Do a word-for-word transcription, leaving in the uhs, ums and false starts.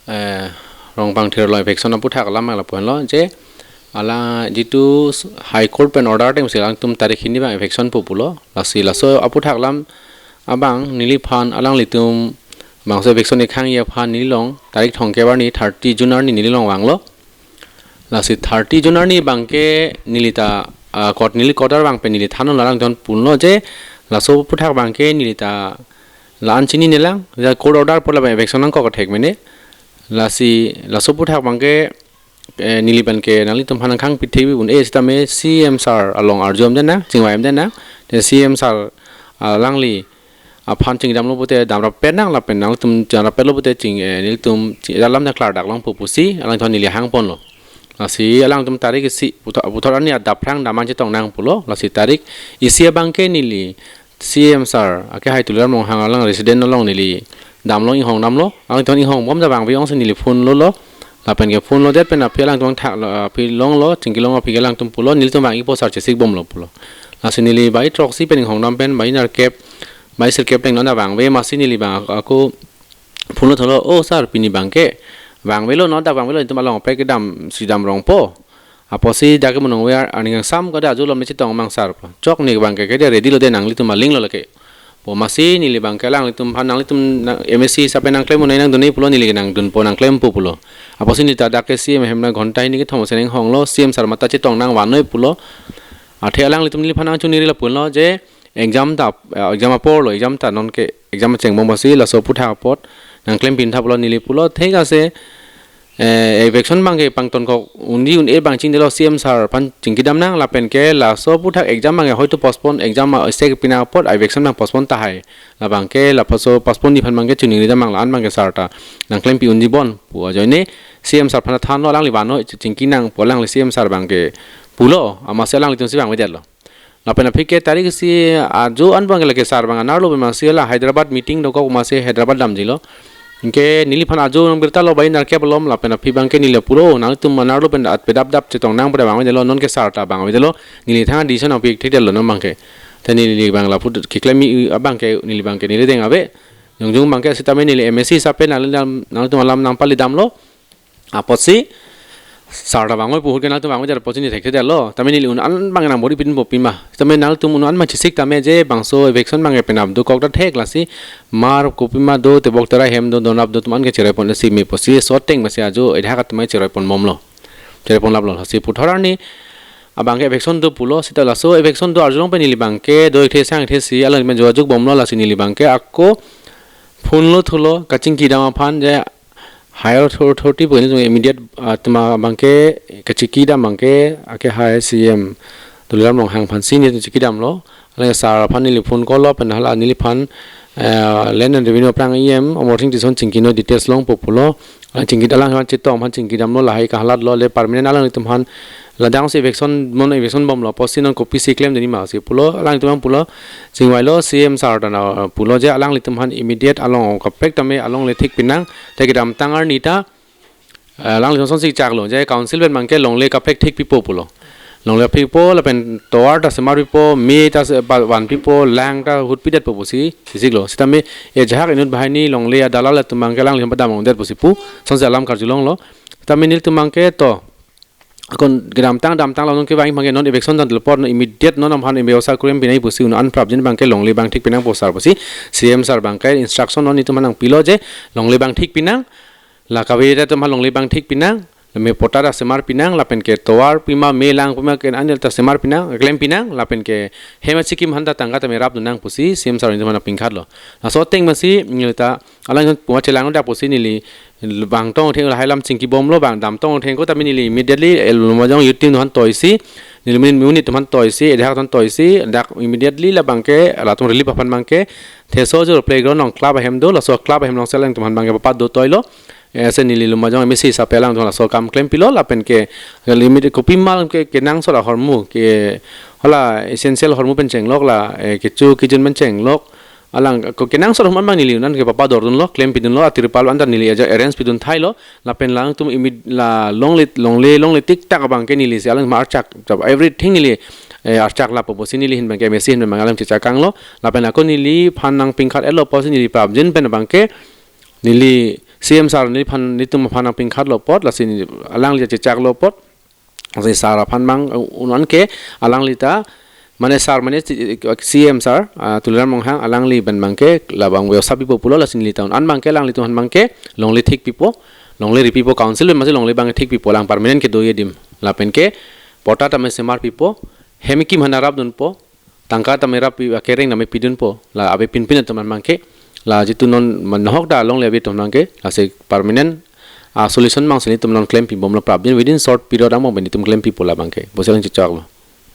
Eh, Rongpangthir along eviction aputhak alam abang lapu-an lo je, ala jitu High Court pen order athengsi alangtum tarik hini abang eviction pu pulo. Lasi laso aputhak alam abang neliphan alanglitum bangso eviction ekhangji aphan neli along tarik thomkep arni, thirty June arni neli along vanglo. Lasi thirty June arni abangke neli ta, ah, court, neli court arvang pen neli thanlo, alanglitum punlo je laso aputhak abangke neli ta la-an chinine lang, ja court order pu labang eviction nangkok thek mene. Lasi laso aputhak abangke, eh, neli abangke nanglitum aphan nangkhang pithe bi un-e sitame C M sir along arjum den nang, chingvai den nang. Te C M sir, ah, alangli aphan chingdamlo pute damrap pet nang lapen nangtum damrap petlo pute ching, eh, nelitum ching, alam na klardak longpo pusi alangtum neli hangponlo. Lasi alangtum tarik isi puthot, puthot arni adap phrang dam-an chetong nang pulo. Lasi tarik isi abangke neli C M sir akehai Tuliram Ronghang alang resident along neli damlo, inghong damlo. Alangtum inghongbom ta vangve ongsi neli phone lolo. Lapen ke phone lodet pen aphi alangtum thaklo, aphi longlo, chingki long aphi ke alangtum pulo, nelitum vang-ipo sir, chesikbomlo pulo. Lasi neli bai throksi pen inghong dam pen bai nerkep, bai sirkep teng non ta vangve, amatsi neli abang ako phone lo thulo, "O sir, pini abangke vangvelo, non ta vangvelo, itum along pek kedamsi dam rongpo. Apotsi dak ke monong ver aning angsam kada ajo lom ne chetong mang sir pu. Chok ne abangke ke de ready lo de, nanglitum aling lo lake." Pu amatsi neli abangke alanglitum aphan, "Nanglitum na M A C sape nangklem un-e nangdun-e pulo, neli ke nangdunpo, nangklempo pulo." Apotsi neli ta dak ke C M ahem na ghonta hini kethom asen inghonglo, "C M sir mata chetong nang vannoi," pulo. Athe alanglitum neliphan nangchinine lapu-an lo je exam ta, eh, exam apor lo, exam ta non ke exam chengbom amatsi laso aputhak apot nangklem pin tha pulo, neli pulo, "Thik ase, eh, eviction abangke pangtonkok unji un-e abang chingdelo, C M sir aphan chingki dam nang, lapen ke laso aputhak exam abangke hoito postpone, exam a-, ese ke pina apot eviction abang postpone tahai. Labangke lapuson postpone neliphan abangke chinine dam nang, la-an abangke sir ta nangklempi unji bon," pu ajoine C M sir aphan thanlo, "Alangli vannon, chingki nang," pu alangli C M sir abangke pulo, amatsi alanglitumsi vangvedetlo. Lapen aphi ke tarik isi ajo an abangke lake sir abang anerlo pen amatsi la Hyderabad meeting dokok amatsi Hyderabad damjilo. Anke neliphan ajo nang birta lo bai nerkep alom, lapen aphi abangke neli pulo, "Nangtum anerlo pen at pedap dap chetong nang pada vangvedetlo, non ke sir ta vangvedetlo, neli thang decision nangpithekdetlo non abangke." Te neli abang lapu keklem-i abangke neli abangke neli deng ave. Jongjong abangke sitame neli M A C sape nangli dam, nangtum alam nangpali damlo. Apotsi sir ta vangvoi pu ahut ke nangtum vangvoi jar apotsi neli thekthedetlo. Tame neli un-an abang nang bor-i pidunpo pima. Tame nangtum un-an abang chesik tame je bangso eviction abangke penap dokok ta thek, lasi mar kopima do, tebok terai hem do, donrap do atum an ke cheroipon si me pusi laso ateng amatsi ajo edak atum an cheroiponbomlo. Cheroiponlaplo. Lasi puthot arni abangke eviction do pulo, sita laso eviction do arjulong pen neli abangke do-ikthe sang-ikthe si alang pen jojok bomlo, lasi neli abangke ako phone lo thulo kachingki dam aphan je higher author-, authority pu nelitum immediate, ah, atum abangke kachingki dam abangke akehai C M Tuliram Ronghang aphansi nelitum chingki damlo. Alang sir aphan neli phone call lo pen hala neliphan, eh, Land and Revenue aphrang E M Amarsing Tisso chingkinoi, details longpo pulo. Alang chingki, alang aphan chetong aphan chingki damlo, lahai kahalat lo le permanent alanglitum aphan ladang si eviction, non eviction bomlo, apotsi non kopisi klemdunji ma si pulo, alanglitum aphan pulo, chingvailo C M sir ta na, uh, pulo je alanglitum aphan immediate along kaprek tame alongle thik pinang, te kedamtang arni ta, uh, alanglitum asonsi chaklo je council pen abangke longle kaprek thik pipo pulo. Longle pipo lapen tovar ta semar pipo, me ta se-, ba-, van pipo, lang ta hut pidetpo pusi, chesiklo. Sitame ejahak inut banghini longle adalal atum abangke alanglitum padam ongdetpo si pu, asonsi alam karjulonglo. Sitame nelitum abangke to, akon kedamtang damtang lo, non kevang abangke non eviction dam apor non immediate non aman immediate sa kurem pinai pusi un-an prapjin abangke longle abang thik pinangpo sir pusi C M sir abangke instruction non nelitum aphan nangpilo je longle abang thik pinang, la kave ta atum aphan longle abang thik pinang, la me patta ta semar pinang, lapen ke tovar pima, me lang pima ke anil ta semar pinang, klem pinang, lapen ke hem achikim aphan ta tangka tame rapdun nang pusi C M sir nelitum aphan nangpingkhatlo. Laso ateng amatsi neli ta alang pu ma chelang dak pusi neli bang tong theng lahai alam chingki bomlo, bang dam tong theng ko tame neli immediately, eh, Lumbajong youth team aphan toisi, neli min unit aphan toisi, edak aphan toisi, dak immediately la abangke latum relief aphan abangke Theso Jor playground along club ahem do, laso club ahem alongsi alanglitum aphan abangke papat do toilo. Eh, si neli Lumbajong M A C sape alangtum laso akam klempilo, lapen ke limit kopima ke, kenangsot ahormu ke, hala essential ahormu pen chenglok la, eh, kecho kejun pen chenglok. Alang ko kenangsot ahormu abang neli un-an ke papat dordunlo, klempidunlo, atirpal an ta neli aja arrange pidun thailo, lapen alangtum imit la longle, longle, longle tiktak abangke neli si alang ma archak, everything neli, eh, archak lapo pusi neli ahin abangke M A C ahin abang alam chechakanglo, lapen ako neliphan nangpingkhat-etlo pusi neli prapjin pen abangke neli C M sir neliphan, nelitum aphan nangpingkhatlo apot, lasi alangli chechaklo apot. Lasi sir aphan mang, un-an ke alangli ta, mane sir mane C M sir, ah, Tuliram Ronghang, alangli pen mang ke labang bebosta pipo pulo, lasi neli ta un-an mang ke alanglitum aphan mang ke longle thik pipo, longle ri pipo, council pen masi longle bang thik pipo, alang permanent kedo adim. Lapen ke patta tame semar pipo, hem kim aphan ta rapdunpo, tangka tame rap pi, kereng tame pidunpo, la avepin pin atum aphan mang ke, la jitu non manohok ta longle ave atum mang ke, lasi permanent, ah, solution mang si nelitum non klem pibomlo prapjin, within short period angbong pen nelitum klem pipo labang ke. Bonsi alang chechaklo.